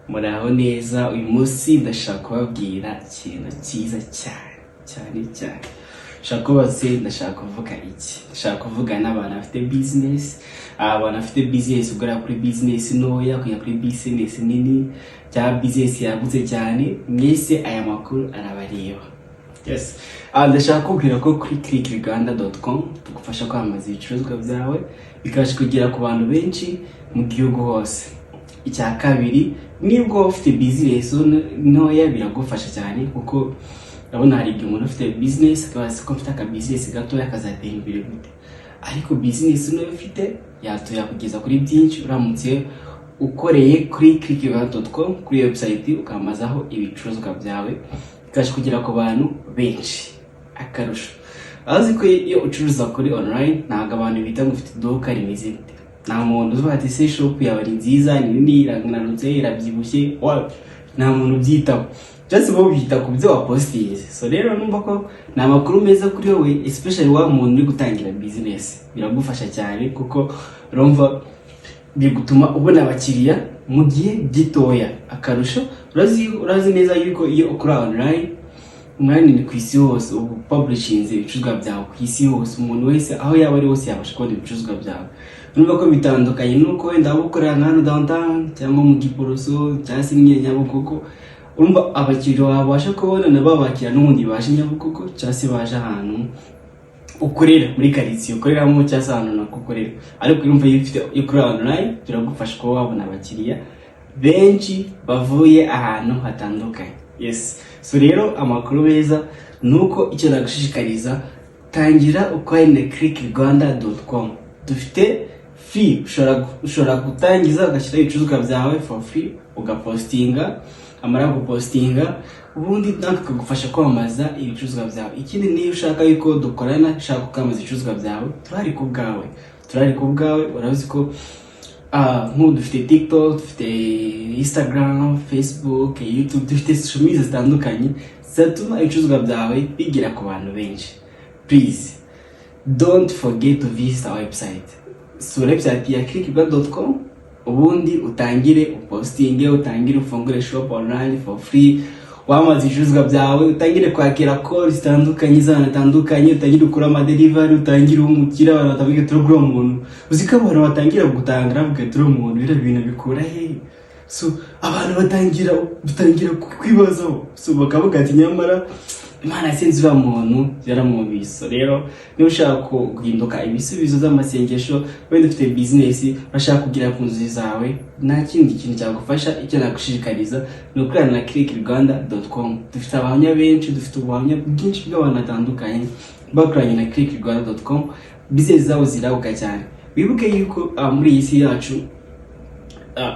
Muraho neza. Uyu munsi ndashaka kubabwira ikintu cyiza cyane cyane cyane. Ndashaka kubaza, ndashaka kuvuga iki? Ndashaka kuvuga n'abantu bafite business, abantu bafite business, ugera kuri business ntoya kujya kuri business nini cyangwa business yagutse cyane, mwese aya makuru arabareba. Yes. Ndashaka kubwira ko kuri clickrwanda.com tugufasha kwamamaza ibicuruzwa byawe, bikabasha kugera ku bantu benshi mu gihugu hose. Icya kabiri, nibwo waba ufite business ntoya, biragufasha cyane, kuko urabona hari igihe umuntu ufite business akaba azi ko mfite aka business gatoya kazatera imbere gute, ariko business ntoya ufite yakugeza kuri byinshi uramutse ukoreye kuri clickrwanda.com, kuri website, ukamamazaho ibicuruzwa byawe, bikabasha kugera ku bantu benshi. Akarusho, azi ko iyo ucuruza kuri online, ntabwo abantu bita ngo ufite iduka rimeze bite. Nta muntu uzuba ati: "Se shop yawe ni nziza, ni nini, irananutse, irabyibushye?" Wapi, nta muntu ubyitaho, just bo bita ku byo wapostinze. So rero numva ko ni amakuru meza kuri wowe, especially wa muntu uri gutangira business. Biragufasha cyane kuko urumva bigutuma ubona abakiriya mu gihe gitoya. Akarusho, urazi neza yuko iyo ukora online, umwanya ni ku isi hose, ubu publishinze ibicuruzwa byawe ku isi hose, umuntu wese aho yaba ari hose yabasha kubona ibicuruzwa byawe. Urumva ko bitandukanye nuko wenda waba ukorera nka hano downtown cyangwa mu Giporoso cyangwa se nyine Nyabugogo. Urumva abakiriya wabasha kubona nabo babakira n'ubundi baje Nyabugogo cyangwa se baje ahantu ukorera, muri karitsiye ukoreramo cyangwa se ahantu runaka ukorera. Ariko urumva iyo ufite, iyo ukorera online, biragufasha kuba wabona abakiriya benshi bavuye ahantu hatandukanye. Yes. So rero amakuru meza ni uko icyo nagushishikariza, tangira ukore na clickrwanda.com. Dufite free, ushobora gutangiza ugashyiraho ibicuruzwa byawe for free, ugapostinga, amara gupostinga, ubundi natwe tukagufasha kwamamaza ibicuruzwa byawe. Ikindi, niyo ushaka yuko dukorana, ushaka kwamamaza ibicuruzwa byawe, turahari ku bwawe, turahari ku bwawe. Urabizi ko nk'ubu dufite TikTok, dufite Instagram, Facebook, YouTube, dufite social media zitandukanye zatuma ibicuruzwa byawe bigera ku bantu benshi. Please don't forget to visit our website. Sura website ya clickrwanda.com, ubundi utangire upostinge, utangire ufungure shop online for free, wamamaza ibicuruzwa byawe, utangire kwakira call zitandukanye z'abantu batandukanye, utangire ukora ama delivery, utangire umukira, abantu batavuga turagura umuntu. Uzi ko abantu batangira gutanga, bavuga turi umuntu, biriya bintu bikura he? So abantu batangira kwibazaho, so bakavuga ati: "Nyamara Imana yasenze uriya muntu, yaramwumvise." So rero niba ushaka guhinduka ibisubizo z'amasengesho, wenda ufite business, urashaka kugera ku nzozi zawe, nta kindi kintu cyagufasha. Icyo nagushishikariza ni ukorana na clickrwanda.com. Dufite abahamya benshi, dufite ubuhamya bwinshi bw'abantu batandukanye bakoranye na clickrwanda.com, business zabo ziraguka cyane. Wibuke yuko muri iyi si yacu,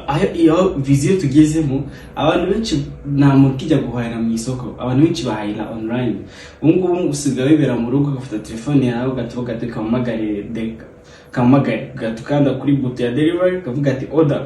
aho iyo vision tugezemo, abantu benshi, nta muntu ukijya guhahira mu isoko, abantu benshi bahahira online. Ubu ngubu usigaye wibera mu rugo, ugafata telefone yawe, ugahita uvuga ati: "Kampamagare," ugahita ukanda kuri buto ya delivery, ukavuga ati: "Order."